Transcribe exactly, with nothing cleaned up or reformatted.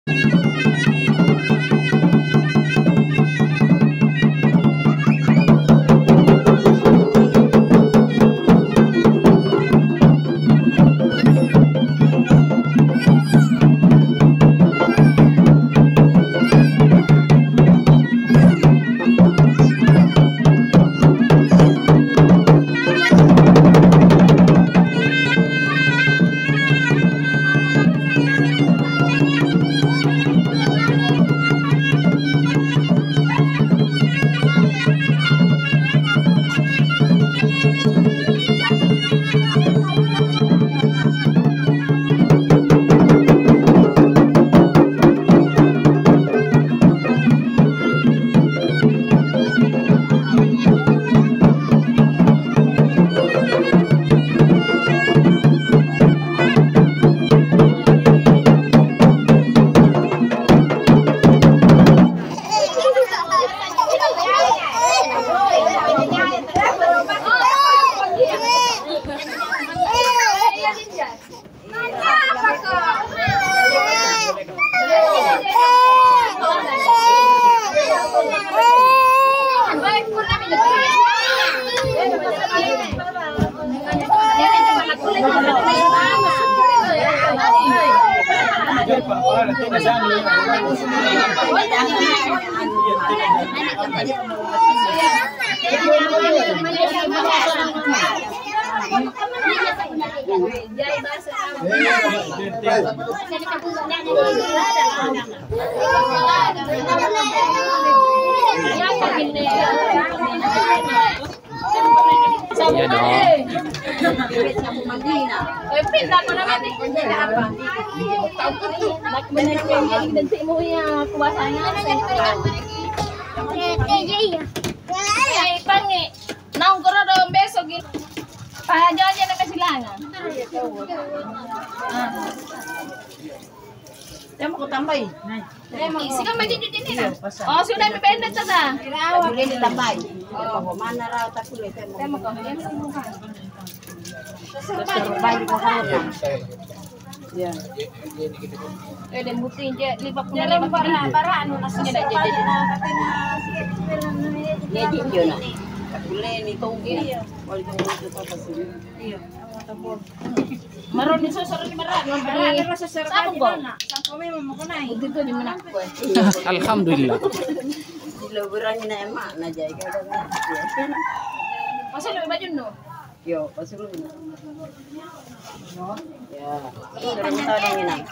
Iya dong. Naung koro dong besok gitu. Pahaji-haji na silanga. Temo ko tambai. Sikamma jinji-jinjina. Oh, sudah dipendek tata. Boleh ditambai. Temo ko mana rawa tak boleh temo. Temo ko. Terus balik ko sana. Ya. Eh, dan buti je lima puluh lima. Bara, bara anu nasa. Ya, jinjo na. Tak boleh ni tonggi. Iya. Wali tonggi itu apa sih? Iya. Maroni sosoro ni marani. Marani rasa sosoro. Sabung kok. Sampo memang mau kunai. Itu tuh di mana kue? Alhamdulillah. Di lo berani na emak na jaga. Pasal lo baju no. Yo, pasal lo. Ya. Terus kita dong ini.